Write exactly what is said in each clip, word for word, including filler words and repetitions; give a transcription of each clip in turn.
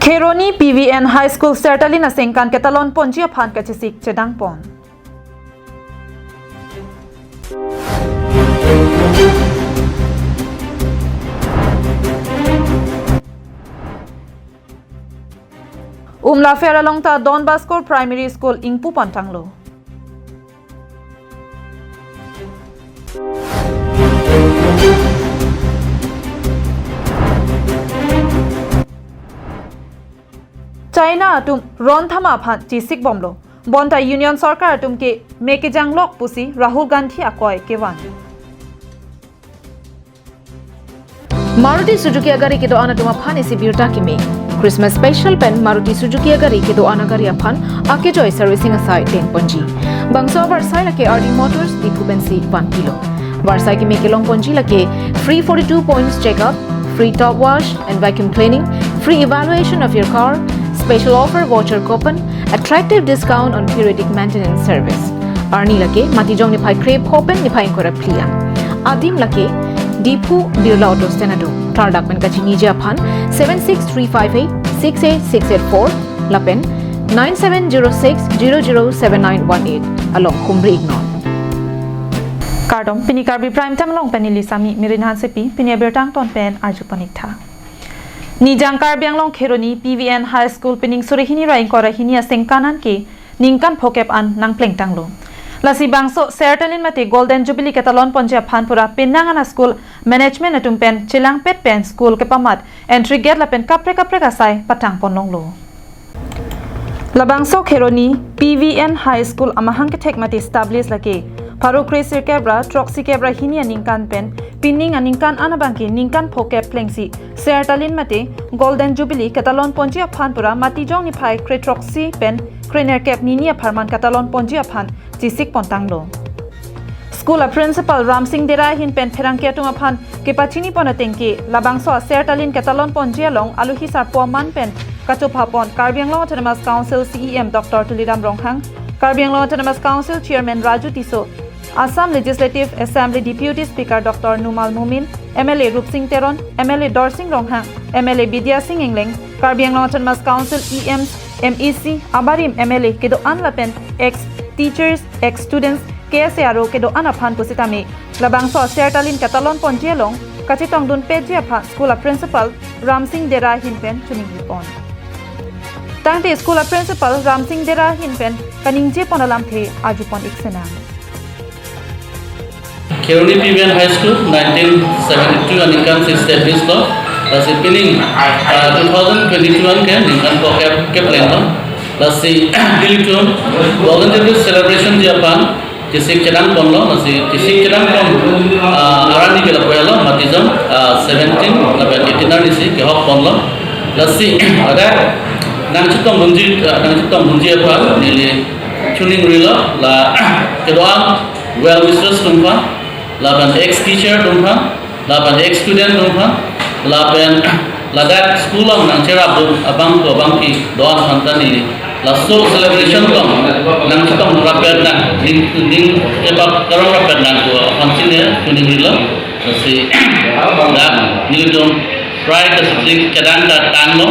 Kheroni P V N High School Sertalin asengkan ketalon ponji aphan kachesik chedang pon. Umlapher along ta Don Bosco Primary School ingpu pon tanglo. China atum ron thama aphan chesik bomlo. Bonta Union Sorkar atum ke me kejanglok pusi Rahul Gandhi akoi kevan. Maruti Suzuki agari kedo-an atum aphan isi birta kimi. Christmas special pen Maruti Suzuki agari kedo-an agari aphan akejoi servicing asai deng ponji. Bangso avarsai lake R D Motors Diphu pensi van pilo. Varsai kimi kelong ponji lake free forty-two points checkup, free top wash and vacuum cleaning, free evaluation of your car, special offer voucher coupon, attractive discount on periodic maintenance service. Arni lake Matijong niphai krepho pen niphai ingkoi ra phli an. Adim lake Diphu Birla Auto Stand ado. Tardak pen kachiniji aphan seven six three five eight six eight six eight four lapen nine seven zero six zero zero seven nine one eight along humri iknon. Kardom, pini Karbi Prime Time along pen neli Sami Mirin Hansepi, pini abirta angton pen arju pon ik tha. Nijang Karbi Anglong Kheroni P V N High School pining suri hini ra ingkoi ra hini asengkan an ke ningkan phokep an nangpleng tanglo. Lasi bangso Sertalin mate Golden Jubilee ketalon ponji aphan pura penang an school management atum pen chelangpet pen school kepamat entry gate lapen kaprek kaprek asai patang pon longlo. Labangso Kheroni P V N High School amahang kethek mate establish lake pharo kre sirkep ra throksi kep ra hini aningkan pen pining aningkan an abang ke ningkan phokep plengsi Sertalin mate Golden Jubilee ketalon ponji aphan pura Matijong niphai kre throksi pen kre nerkep hini apharman ketalon ponji aphan chesik pon tanglo. School a principal Ramsing Dera ahin pen pherangke atum aphan kepachini pon ateng ke labangso a Sertalin ketalon ponji along aluhi sarpo aman pen kachopha pon Karbi Anglong Autonomous Council C E M Doctor Tuliram Ronghang, Karbi Anglong Autonomous Council Chairman Raju Tisso, Assam Legislative Assembly Deputy Speaker Doctor Numal Momin, M L A Rupsing Teron, M L A Dorsing Ronghang, M L A Bidya Sing Engleng, Karbi Anglong Autonomous Council E Ms, M A C, abarim M L A kedo-an lapen ex teachers, ex students, K S A aro kedo-an aphan pusitame labangso a Sertalin ketalon ponji along kachetongdun petji aphan school a principal Ramsing Dera ahin pen choningri pon. Tangte school a principal Ramsing Dera ahin pen kaningje pon alamthe arju pon ik sinang. Kheroni P V N High School nineteen seventy-two aningkan si establish lo. Lasi pining, ah, two thousand twenty-two an ke ningkan phokep kepleng lo. Lasi nelitum Golden Jubilee celebration ji aphan chesik chedang pon lo, lasi chesik chedang pon, ah, arni ke lapu lo, Matijong, ah, seventeen lapen eighteen arni si kehok pon lo. Lasi ada nangchetongdunji, ah, nangchetongdunji aphan neli choningri lo, la kedo-an well wishers atum aphan, lapen ex teacher atum aphan, lapen ex student atum aphan, lapen ladak school along nangcherapdun abang ko abang kedo-an aphan ta neli laso celebration along nangchetong rapet nang, ning, ning, epak karong rapet nang ko aphan si ne choningri lo. Lasi dak nelitum prai kachesik chedang ta tanglo.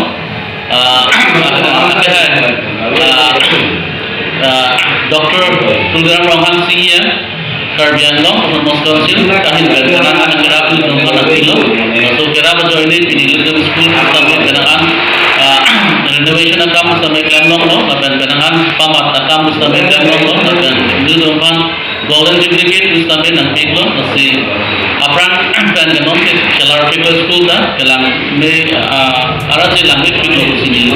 Ah, ah, ah, Doctor Tuliram Ronghang C E M, Karbi Anglong Autonomous Council, ahin pen penang an kerap nelitum aphan nangpilo. So kerap ajoine pini nelitum school system pen penang an, ah, renovation akam system klem longlo, lapen penang an pamat akam system klem longlo, lapen nelitum aphan Golden Jubilee Gate pusitame nangpiklo, lasi aphrang pen ke non ke kelar pik school ta kelang me, ah, arat si langmepiklo pusi neli.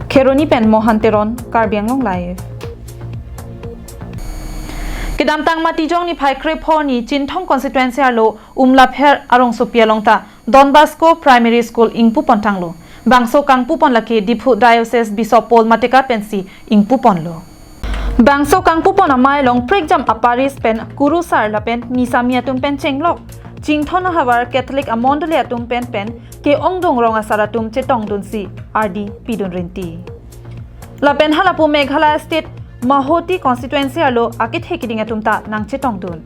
Kheroni pen Mohan Teron, Karbi Anglong Live. Kedamtang Matijong niphai krepho ni Chinthong constituency arlo Umlapher arongsopi along ta Don Bosco Primary School ingpu pon tanglo. Bangso kangpu pon lake Diphu Diocese Bishop Paul Matekar pensi ingpu ponlo. Bangso kangpu pon amei along prekjam a parish pen kurusar lapen nisami atum pen chenglok Chinthong ahavar Catholic amondoli atum pen pen ke-ongdung rong asar atum chetongdunsi ardi pidun rinti. Lapen halapu Meghalaya State Mehati constituency arlo akethe keding atum ta nangchetongdun.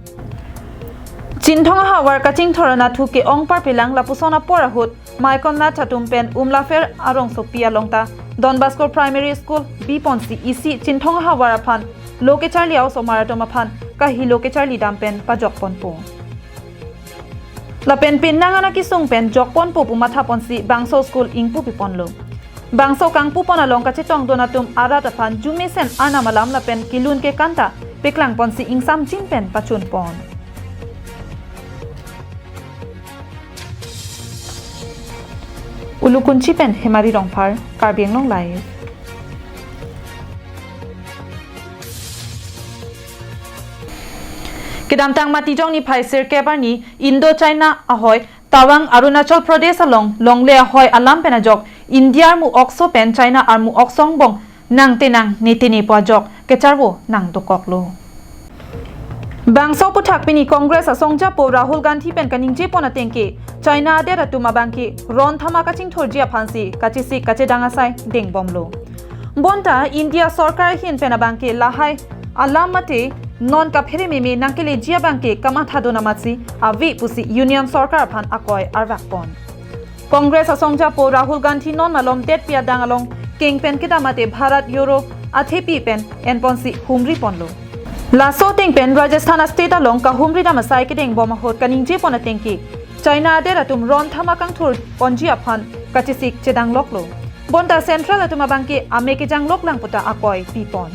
Chinthong ahavar kachingthur anatthu ke-ong parpilang lapuson apor ahut Michael Nath atum pen Umlafer arongsopi along ta Don Bosco Primary School biponsi isi Chinthong ahavar aphan lo kecharli a-osomar atum aphan kahilo kecharli dam pen pajokponpo. Lapen pinnang ana kesung pen jokponpo pu mathaponsi bangso school ingpu piponlo. Bangso kangpupon along kachetongdun atum arat aphan jumesen arnam alam lapen kelun kekan ta peklangponsi ingsamjin pen pachunpon. Ulukunchi pen Hemari Rongphar, Karbi Anglong Live. Kedamtang Matijong niphai sirkep arni Indo-China ahoi Tawang Arunachal Pradesh along longle ahoi alam pen ajok India armu okso pen China armu okso angbong nangtenang netene pu ajok kecharvo nangdokoklo. Bangso aphuthak pini Congress asongjapo Rahul Gandhi pen kaningjepon ateng ke China adet atum abangke ron thama kachingthurji aphansi kachesik kachedang asai dengbomlo. Bonta India sorkar ahin pen abangke lahai alam mate non kaphere meme nangkeleji abangke kamathadun amatsi ave pusi Union sorkar aphan akoi arvakpon. Congress asongjapo Rahul Gandhi non malom detpi adang along keng pen kedam mate Bharat Euro athepi pen enponsi humriponlo. Laso ateng pen Rajasthan a-state along kahumri dam asai kedengbom ahut kaningjepon ateng ke China adet atum ron thama kangthurponji aphan kachesik chedangloklo. Bonta Central atum abangke ame kejanglok lang puta akoi pipon.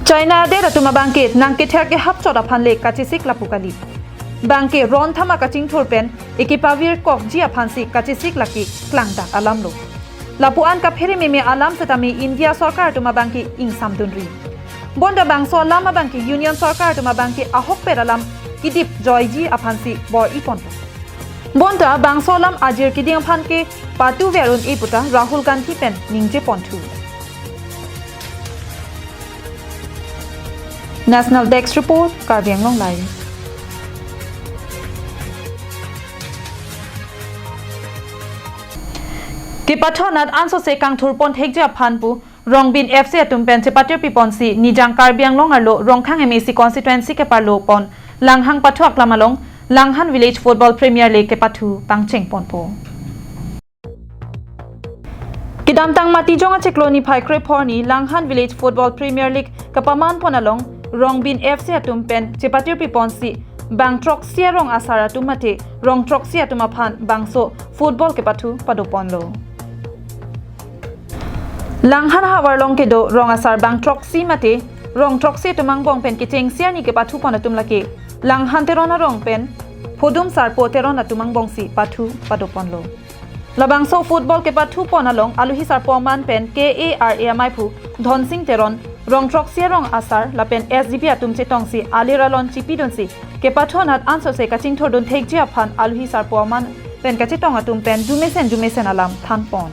China adet atum abangke nangkether kehapchot aphan le kachesik lapu kali. Bangke ron thama kachingthur pen ekepavirkokji aphansi kachesik lake klangdak alamlo. Lapu-an kaphere meme alam setame India sorkar atum abangke ingsamdunri. Bonta bangso alam abangke Union sorkar atum abangke ahokpet alam kedip joiji aphansi bor-iponlo. Bonta bangso alam ajir keding aphan ke patuver un-e puta Rahul Gandhi pen ningjeponthu. National Desk Report, Karbi Anglong Live. Kepathu anat ansose kangthurpon thekji aphan pu Rongbin F C atum pen chepatirpiponsi Nijang Karbi Anglong arlo Rongkhang M A C constituency keparlopon langhang pathu aklam along Langhan Village Football Premier League kepathu pangchengponpo. Kedamtang Matijong achiklo niphai krephor arni Langhan Village Football Premier League kapamanpon along Rongbin F C atum pen chepatirpiponsi bang throksi arong asar atum mate rong throksi atum aphan bangso football kepathu padoponlo. Langhan ahavar along kedo rong asar bang throksi mate rong throksi atum angbong pen kechengsi arni kepathupon atum lake Langhan Teron arong pen Phodum Sarpo Teron atum angbongsi pathu padoponlo. Labangso football kepathupon along aluhi sarpo aman pen K A R A amaiphu Dhonsing Teron, rong throksi arong asar lapen S G B atum chetongsi alir alon chipidunsi kepathu anat ansose kachingthurdun thekji aphan aluhi sarpo aman pen kachetong atum pen jumesen jumesen alam thanpon.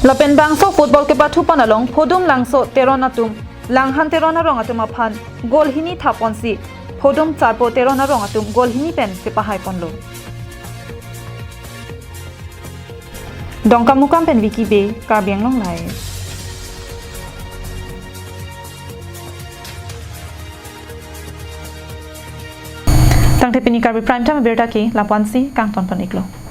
Lapen bangso football kepathupon along Phodum Langso Teron atum Langhan Teron arong atum aphan goal hini thaponsi Phodum Sarpo Teron arong atum goal hini pen chepahaiponlo. Dongkamukam pen Vicky Bey, Karbi Anglong Live. Tangte pini Karbi Prime Time abirta ke lapu-ansi kangtonpon-iklo.